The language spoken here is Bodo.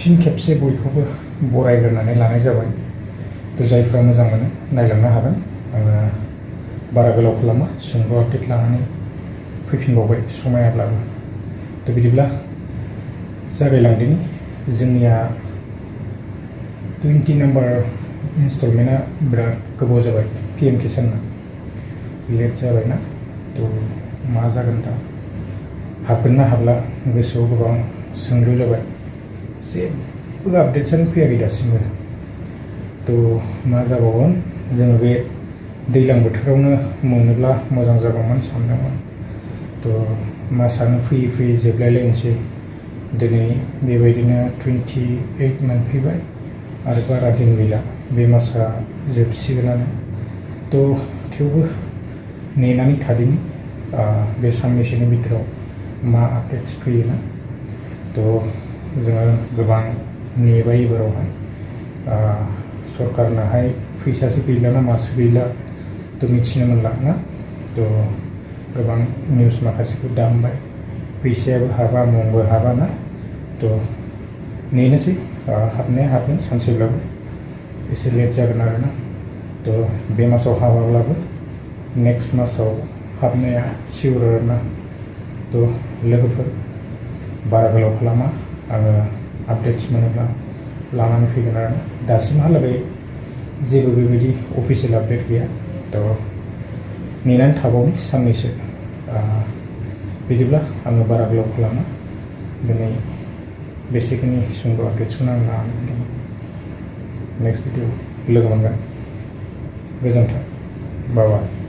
फिन खेबसे बयखौबो बरायग्रोनानै लानाय जाबाय। तो जायफ्रा मोजां मोनो नायलांनो हागोन। आङो बारा गोलाव खालामा, सुंद' आपडेट लानानै फैफिनबावबाय समायाब्लाबो। तो बिदिब्ला जागायलांदिनि। जोंनिया 20 नम्बर इन्स्टलमेन्टआ बिराद गोबाव जाबाय। PM किसानना लेट जाबायना, तो मा जागोन दा, हाबगोन ना हाबला गोसोआव गोबां सोंलु जाबाय। जेबो आपडेटसानो फैयाखै दासिमबो। तो मा जाबावगोन, जोङो बे दैज्लां बोथोरावनो मोनोब्ला मोजां जागौमोन सानदोंमोन। तो मासानो फैयै फैयै जोबलायलायनोसै। दिनै बेबायदिनो 28 मोनफैबाय आरो बारा दिन गैला, बे मासा जोबसिगोनानो। तो थेवबो नेनानै थादिनि बे साननैसोनि बिथोराव मा आपडेट्स फैयोना। तो जोङो गोबां नेबाय एबारावहाय। सरकारनाहाय फैसासो गैला ना मासो गैला तो मिथिनो मोनला ना। तो गोबां निउस माखासेखौ दामबाय, फैसायाबो हाबा मुंबो हाबा ना। तो नेनोसै, हाबनाया हाबगोन सानसेब्लाबो, एसे लेट जागोन आरोना। तो बे मासाव हाबाब्लाबो नेक्स्ट मासाव हाबनाया सियर आरोना। तो लोगोफोर बारा गोलाव खालामा, आङो आपडेट्स मोनोब्ला लानानै फैगोन आरोना। दासिमहालागै जेबो बेबायदि अफिसियेल आपडेट गैया। तो नेनानै थाबावनि साननैसो। बिदिब्ला आङो बारा गोलाव खालामा, दिनै बेसेखिनि सुंद' आपडेट्सखौनो आं लानानै फैदोंमोन। नेक्स्ट भिडिअ लोगो मोनगोन। गोजोन्थों। बाय बाय।